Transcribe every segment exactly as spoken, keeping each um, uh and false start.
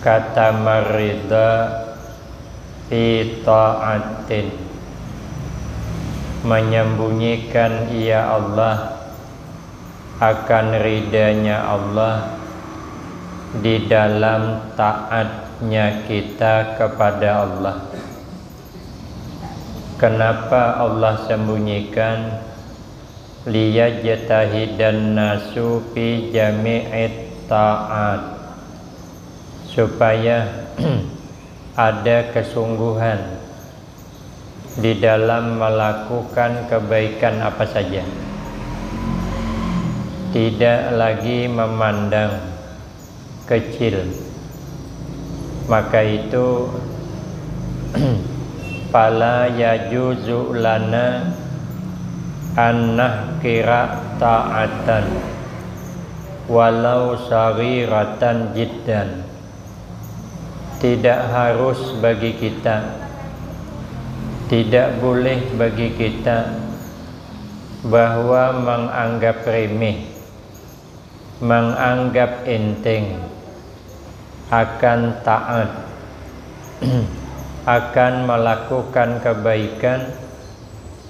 Kata marida fi ta'atin, menyembunyikan ia Allah akan ridanya Allah di dalam taatnya kita kepada Allah. Kenapa Allah sembunyikan? Liyajtahidan nasu fi jami'it ta'at, supaya ada kesungguhan di dalam melakukan kebaikan apa saja. Tidak lagi memandang kecil. Maka itu, fala yajuzu lana an nahkira ta'atan walau saghiratan jiddan. Tidak harus bagi kita, tidak boleh bagi kita bahwa menganggap remeh, menganggap enteng akan taat, akan melakukan kebaikan,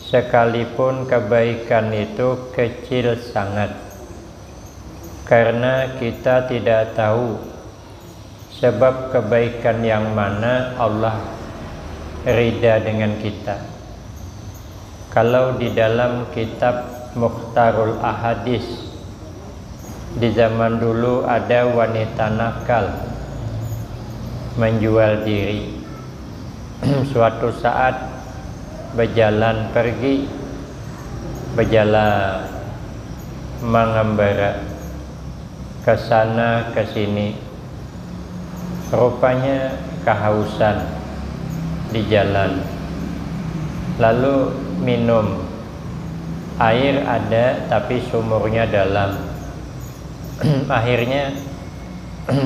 sekalipun kebaikan itu kecil sangat. Karena kita tidak tahu sebab kebaikan yang mana Allah rida dengan kita. Kalau di dalam kitab Mukhtarul Ahadis, di zaman dulu ada wanita nakal menjual diri. Suatu saat berjalan pergi, berjalan mengembara ke sana ke sini. Rupanya kehausan di jalan. Lalu minum. Air ada tapi sumurnya dalam. Akhirnya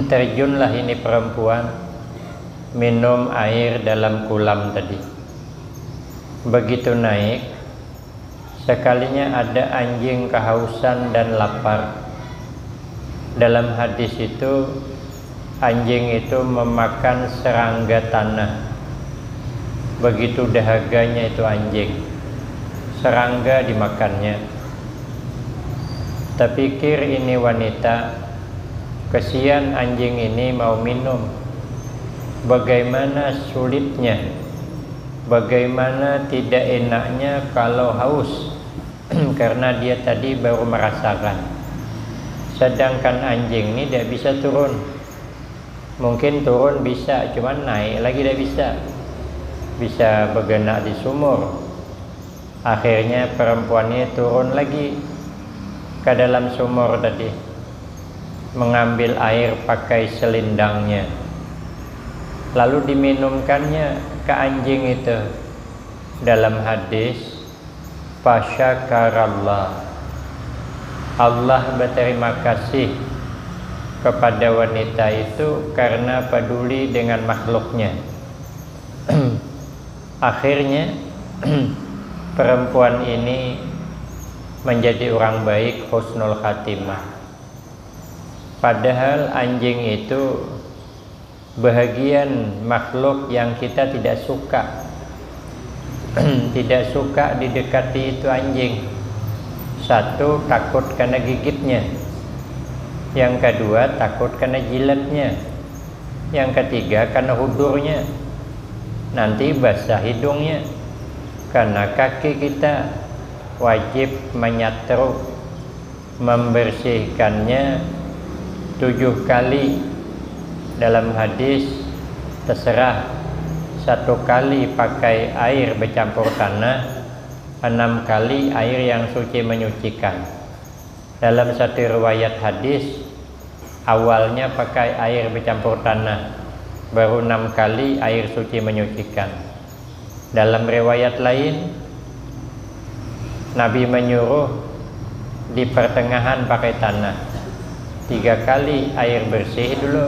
terjunlah ini perempuan minum air dalam kulam tadi. Begitu naik, sekalinya ada anjing kehausan dan lapar. Dalam hadis itu, anjing itu memakan serangga tanah. Begitu dahaganya itu anjing. Serangga dimakannya. Tapikir ini wanita, kesian anjing ini mau minum. Bagaimana sulitnya, bagaimana tidak enaknya kalau haus, karena dia tadi baru merasakan. Sedangkan anjing ini tidak bisa turun. Mungkin turun bisa, cuman naik lagi tidak bisa. Bisa begenak di sumur. Akhirnya perempuan ini turun lagi ke dalam sumur tadi, mengambil air pakai selindangnya. Lalu diminumkannya ke anjing itu. Dalam hadis, fasyakarallah. Allah berterima kasih kepada wanita itu karena peduli dengan makhluknya. Akhirnya, perempuan ini menjadi orang baik, husnul khatimah. Padahal anjing itu bahagian makhluk yang kita tidak suka. Tidak suka didekati itu anjing. Satu, takut kena gigitnya. Yang kedua, takut kena jilatnya. Yang ketiga, kena hudurnya. Nanti basah hidungnya. Karena kaki kita wajib menyatru, membersihkannya tujuh kali. Dalam hadis, terserah, satu kali pakai air bercampur tanah, enam kali air yang suci menyucikan. Dalam satu riwayat hadis, awalnya pakai air bercampur tanah, baru enam kali air suci menyucikan. Dalam riwayat lain, Nabi menyuruh di pertengahan pakai tanah. Tiga kali air bersih dulu,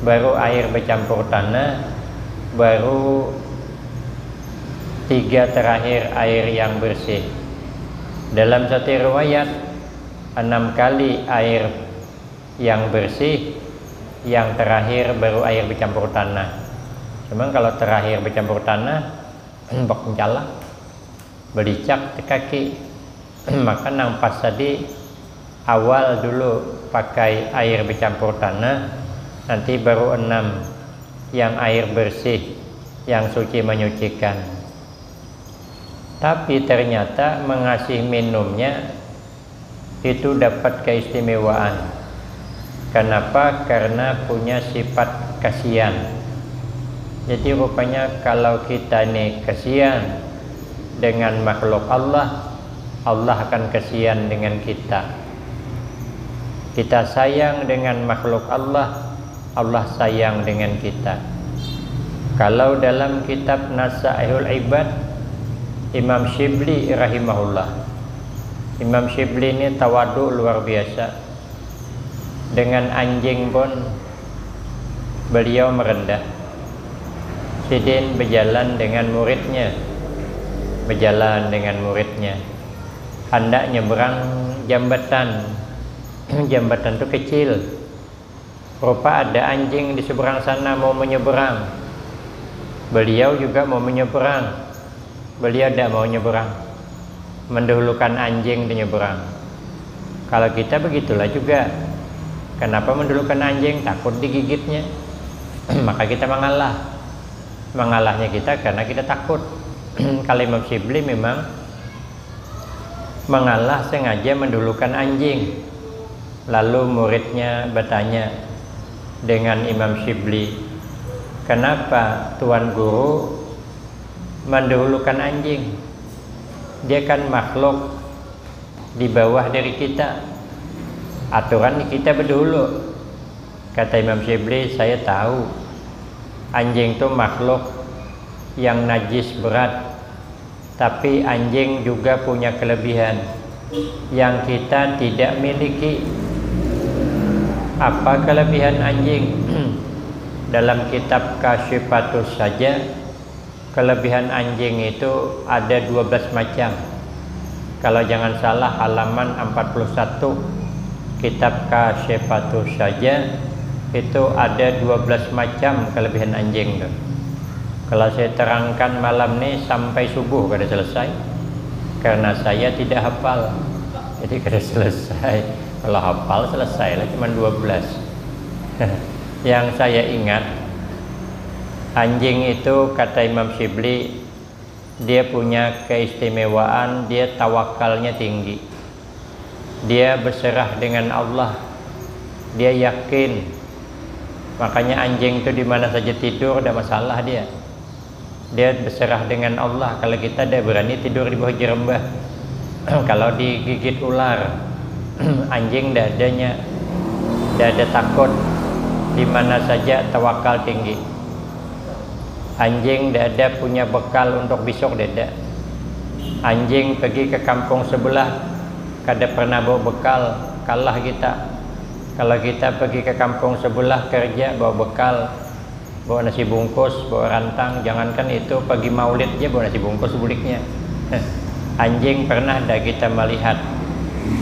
baru air bercampur tanah, baru tiga terakhir air yang bersih. Dalam satu riwayat, enam kali air yang bersih, yang terakhir baru air bercampur tanah. Cuman kalau terakhir bercampur tanah, bak mencalak, belicak di kaki. Maka nang pas tadi, awal dulu pakai air bercampur tanah, nanti baru enam yang air bersih, yang suci menyucikan. Tapi ternyata mengasih minumnya itu dapat keistimewaan. Kenapa? Karena punya sifat kasihan. Jadi rupanya kalau kita ini kasihan dengan makhluk Allah, Allah akan kasihan dengan kita. Kita sayang dengan makhluk Allah, Allah sayang dengan kita. Kalau dalam kitab Nasaihul Ibad, Imam Shibli rahimahullah. Imam Shibli ini tawadu luar biasa. Dengan anjing pun beliau merendah. Sidin berjalan dengan muridnya. Berjalan dengan muridnya. Hendak nyeberang jambatan. Jambatan tu kecil. Rupa ada anjing di seberang sana mau menyeberang. Beliau juga mau menyeberang. Beliau tidak mau nyeberang. Mendahulukan anjing di nyeberang. Kalau kita begitulah juga. Kenapa mendahulukan anjing? Takut digigitnya. Maka kita mengalah. Mengalahnya kita karena kita takut. Kalau Imam Shibli memang mengalah sengaja mendahulukan anjing. Lalu muridnya bertanya dengan Imam Shibli, "Kenapa Tuan Guru mendahulukan anjing? Dia kan makhluk di bawah dari kita. Aturan kita berdahulu." Kata Imam Shibli, "Saya tahu. Anjing itu makhluk yang najis berat. Tapi anjing juga punya kelebihan yang kita tidak miliki." "Apa kelebihan anjing?" Dalam kitab Kasyifatus saja, kelebihan anjing itu ada dua belas macam. Kalau jangan salah, halaman empat puluh satu, kitab Kasyifatus saja, itu ada dua belas macam kelebihan anjing tu. Kalau saya terangkan malam ni sampai subuh kada selesai, karena saya tidak hafal. Jadi kada selesai. Kalau hafal, selesai lah, cuma dua belas. Yang saya ingat, anjing itu, kata Imam Shibli, dia punya keistimewaan, dia tawakalnya tinggi. Dia berserah dengan Allah. Dia yakin. Makanya anjing tu di mana saja tidur, ada masalah dia. Dia berserah dengan Allah. Kalau kita ada berani tidur di bawah jerembah. Kalau digigit ular, anjing tidak adanya, tidak ada takut. Di mana saja tawakal tinggi. Anjing tidak ada punya bekal untuk besok, tidak ada. Anjing pergi ke kampung sebelah, kada pernah bawa bekal, kalah kita. Kalau kita pergi ke kampung sebelah kerja, bawa bekal, bawa nasi bungkus, bawa rantang, jangankan itu, pergi maulid aja bawa nasi bungkus buliknya. Anjing pernah dah kita melihat,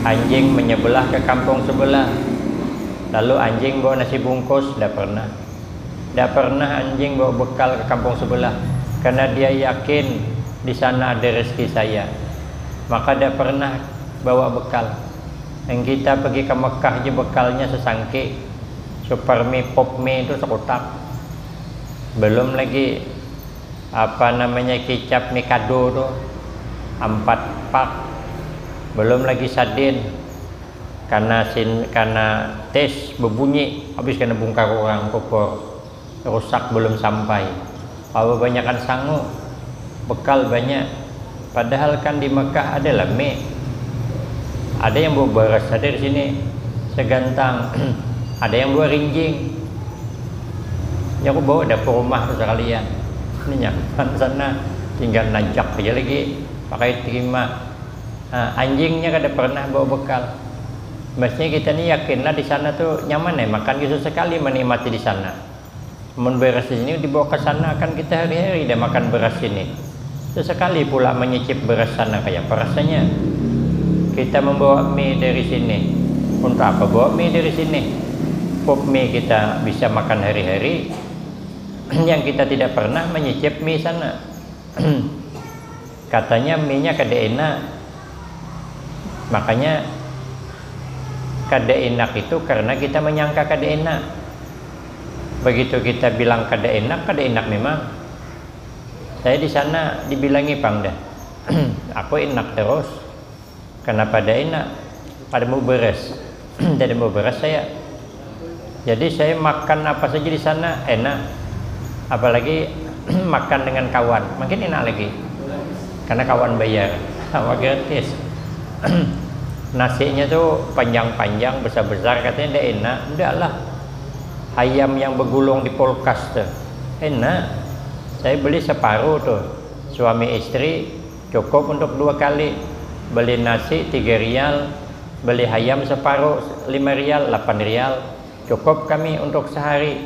anjing menyebelah ke kampung sebelah, lalu anjing bawa nasi bungkus? Dah pernah. Dah pernah anjing bawa bekal ke kampung sebelah, karena dia yakin di sana ada rezeki saya. Maka dah pernah bawa bekal. Yang kita pergi ke Mekah aja bekalnya sesangki, Supermi, Popmi itu sekutak. Belum lagi, apa namanya, kicap Mikado tu, empat pak. Belum lagi sadin, karena sin, karena tes bebunyi, habis kena bungkar orang, kupur, rusak belum sampai. Apa banyakan sangu, bekal banyak. Padahal kan di Mekah ada lah mie. Ada yang bawa beras, ada di sini segantang. Ada yang bawa rinjing. Ya, aku bawa dapur rumah tu sekalian. Ini nyaman sana, tinggal najak aja lagi, pakai terima. Nah, anjingnya kada pernah bawa bekal. Maksudnya kita ni yakinlah di sana tu nyaman ya makan, gitu, sekali menikmati di sana. Mun beras di sini dibawa ke sana, kan kita hari-hari dah makan beras sini. Sesekali pula menyicip beras sana, kayak apa rasanya? Kita membawa mie dari sini. Untuk apa bawa mie dari sini? Cukup mie kita bisa makan hari-hari, yang kita tidak pernah menyicip mie sana. Katanya mie-nya kada enak. Makanya kada enak itu karena kita menyangka kada enak. Begitu kita bilang kada enak, kada enak memang. Saya di sana dibilangi pang dah. Aku enak terus. Kenapa ada enak? Ada mau beres. Tidak ada mau beres saya. Jadi saya makan apa saja di sana enak. Apalagi makan dengan kawan, makin enak lagi. Karena kawan bayar, sama gratis. Nasinya tuh panjang-panjang, besar-besar, katanya tidak enak. Tidak lah. Ayam yang bergulung di kulkas tuh enak. Saya beli separuh tuh. Suami istri cukup untuk dua kali. Beli nasi tiga rial, beli ayam separuh lima rial, delapan rial. Cukup kami untuk sehari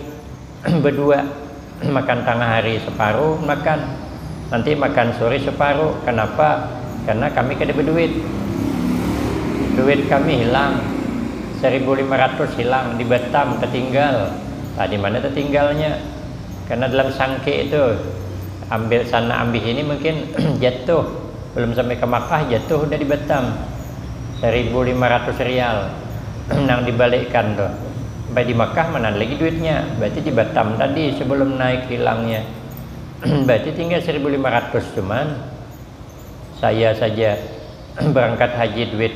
berdua. Makan tengah hari separuh, makan. Nanti makan sore separuh. Kenapa? Karena kami kada berduit. Duit kami hilang. Seribu lima ratus hilang di Batam, tertinggal. Tadi mana tertinggalnya? Karena dalam sangke itu, ambil sana ambil ini, mungkin jatuh. Belum sampai ke Makkah, jatuh udah di Batam. Seribu lima ratus rial nang dibalikkan tuh. Sampai di Makkah mana ada lagi duitnya? Berarti di Batam tadi sebelum naik hilangnya. Berarti tinggal seribu lima ratus, cuman saya saja berangkat haji duit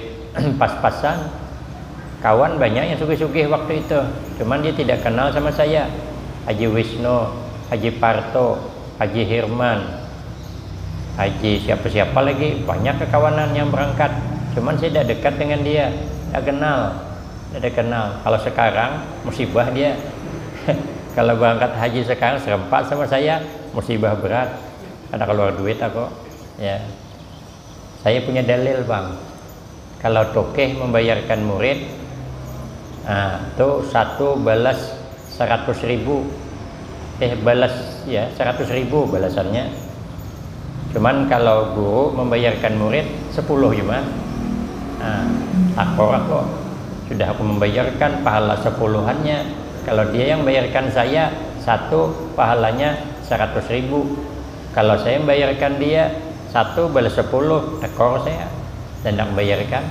pas-pasan. Kawan banyak yang sugih-sugih waktu itu, cuman dia tidak kenal sama saya. Haji Wisnu, Haji Parto, Haji Hirman, Haji siapa-siapa lagi, banyak kekawanan yang berangkat. Cuman saya tidak dekat dengan dia, tidak kenal, tidak kenal. Kalau sekarang musibah dia. Kalau berangkat haji sekarang serempak sama saya, musibah berat. Ada keluar duit aku, ya. Saya punya dalil, Bang. Kalau tokeh membayarkan murid, nah, tu satu balas seratus ribu. Eh, balas, ya, seratus ribu balasannya. Cuman kalau guru membayarkan murid, sepuluh cuma. Nah, takor aku. Sudah aku membayarkan pahala sepuluhannya. Kalau dia yang bayarkan saya, satu pahalanya seratus ribu. Kalau saya membayarkan dia, satu balas sepuluh, tekor saya. Dan tidak membayarkan.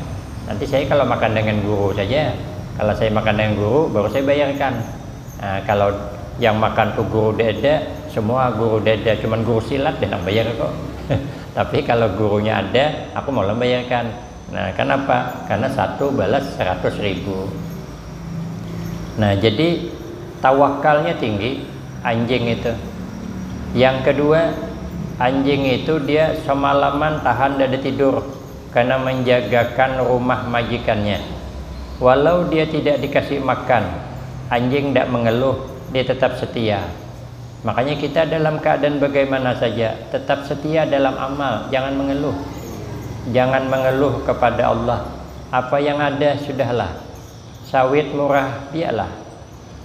Nanti saya kalau makan dengan guru saja. Kalau saya makan dengan guru, baru saya bayarkan. Nah, kalau yang makan tu guru dada, semua guru dada, cuman guru silat, dia nang bayar kok. Tapi kalau gurunya ada, aku mau membayarkan. Nah, kenapa? Karena satu balas seratus ribu. Nah, jadi tawakalnya tinggi, anjing itu. Yang kedua, anjing itu dia semalaman tahan dada tidur karena menjagakan rumah majikannya. Walau dia tidak dikasih makan, anjing tidak mengeluh, dia tetap setia. Makanya kita dalam keadaan bagaimana saja, tetap setia dalam amal, jangan mengeluh. Jangan mengeluh kepada Allah. Apa yang ada, sudahlah. Sawit murah, biarlah.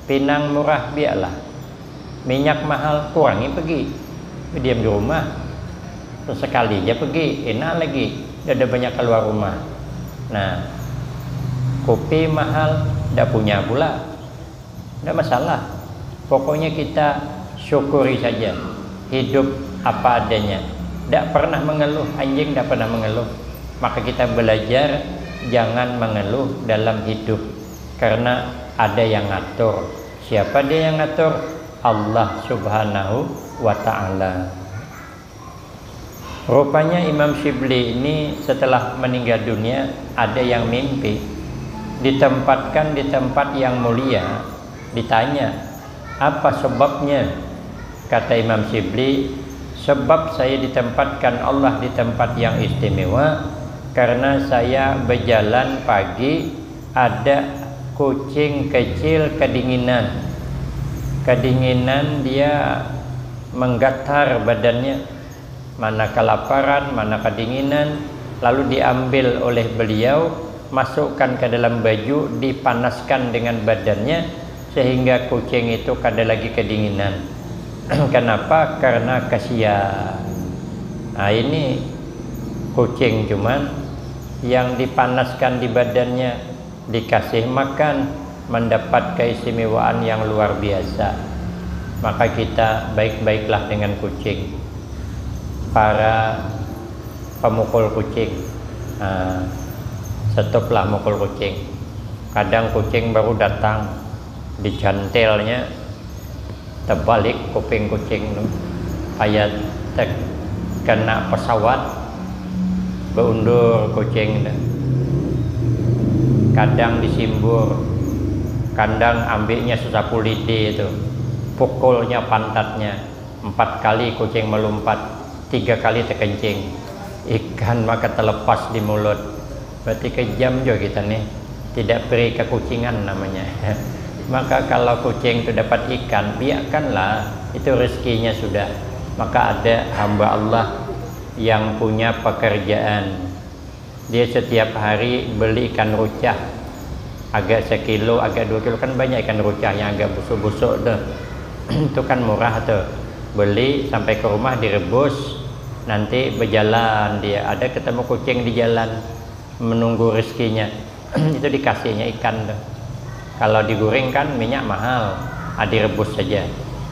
Pinang murah, biarlah. Minyak mahal, kurangi pergi. Diam di rumah. Terus sekali aja pergi, enak lagi. Tidak ada banyak keluar rumah. Nah, kopi mahal, tidak punya pula. Tidak masalah. Pokoknya kita syukuri saja. Hidup apa adanya. Tidak pernah mengeluh, anjing tidak pernah mengeluh. Maka kita belajar jangan mengeluh dalam hidup. Karena ada yang ngatur. Siapa dia yang ngatur? Allah Subhanahu wa Ta'ala. Rupanya Imam Syibli ini setelah meninggal dunia, ada yang mimpi ditempatkan di tempat yang mulia. Ditanya, "Apa sebabnya?" Kata Imam Syibli, "Sebab saya ditempatkan Allah di tempat yang istimewa karena saya berjalan pagi, ada kucing kecil kedinginan. Kedinginan, dia menggatar badannya, mana kelaparan, mana kedinginan, lalu diambil oleh beliau, masukkan ke dalam baju, dipanaskan dengan badannya, sehingga kucing itu kada lagi kedinginan." Kenapa? Karena kasihan. Nah, ini kucing cuman yang dipanaskan di badannya, dikasih makan, mendapat keistimewaan yang luar biasa. Maka kita baik-baiklah dengan kucing. Para pemukul kucing, nah, stoplah mukul kucing. Kadang kucing baru datang, dijantelnya, terbalik kuping kucing tu, kayak terkena pesawat, beundur kucing tu. Kadang disimbur, kadang ambilnya sesapu lidi tu, pukulnya pantatnya, empat kali kucing melumpat, tiga kali terkencing. Ikan maka terlepas di mulut. Berarti kejam juga kita nih, tidak beri kekucingan namanya. Maka kalau kucing itu dapat ikan, biarkanlah, itu rezekinya sudah. Maka ada hamba Allah yang punya pekerjaan, dia setiap hari beli ikan rucah, agak sekilo, agak dua kilo, kan banyak ikan rucah yang agak busuk-busuk tuh. Itu kan murah tuh, beli sampai ke rumah direbus, nanti berjalan dia, ada ketemu kucing di jalan menunggu rezekinya. Itu dikasihnya ikan tuh. Kalau diguring kan minyak mahal, ah, direbus saja,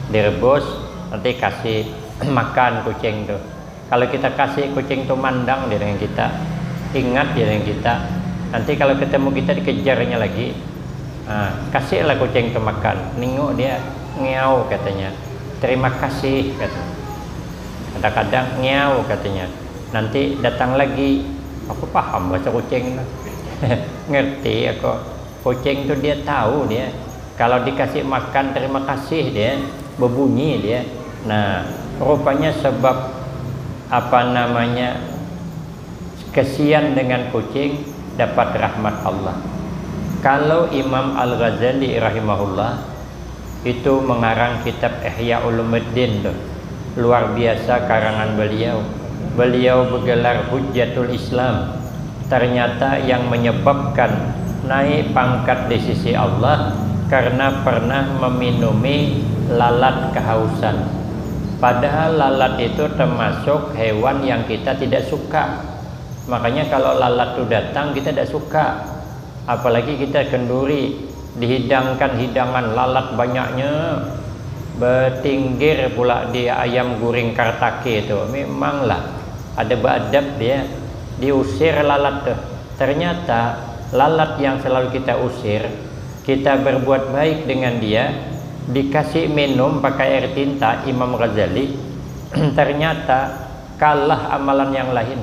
direbus, nanti kasih makan kucing tuh. Kalau kita kasih kucing tuh mandang dia dengan kita, ingat dia dengan kita, nanti kalau ketemu kita dikejarnya lagi. Nah, kasihlah kucing tuh makan, nengok dia, ngeau katanya, terima kasih katanya. Kadang-kadang ngeau katanya, nanti datang lagi. Aku paham bahasa kucing tuh. Ngerti aku. Kucing tuh dia tahu dia, kalau dikasih makan terima kasih dia, berbunyi dia. Nah, rupanya sebab, apa namanya, kesian dengan kucing dapat rahmat Allah. Kalau Imam Al-Ghazali rahimahullah itu mengarang kitab Ihya Ulumuddin tuh, luar biasa karangan beliau. Beliau bergelar Hujjatul Islam. Ternyata yang menyebabkan naik pangkat di sisi Allah karena pernah meminumi lalat kehausan. Padahal lalat itu termasuk hewan yang kita tidak suka. Makanya kalau lalat itu datang, kita tidak suka. Apalagi kita kenduri, dihidangkan hidangan lalat banyaknya, betinggir pula di ayam guring kartake itu. Memanglah ada beadab dia, diusir lalat tuh. Ternyata lalat yang selalu kita usir, kita berbuat baik dengan dia, dikasih minum pakai air tinta, Imam Ghazali, ternyata kalah amalan yang lain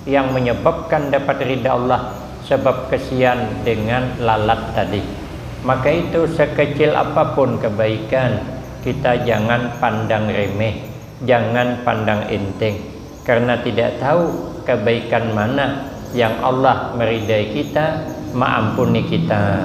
yang menyebabkan dapat ridha Allah sebab kesian dengan lalat tadi. Maka itu, sekecil apapun kebaikan, kita jangan pandang remeh, jangan pandang enteng, karena tidak tahu kebaikan mana yang Allah meridai kita, maampuni kita.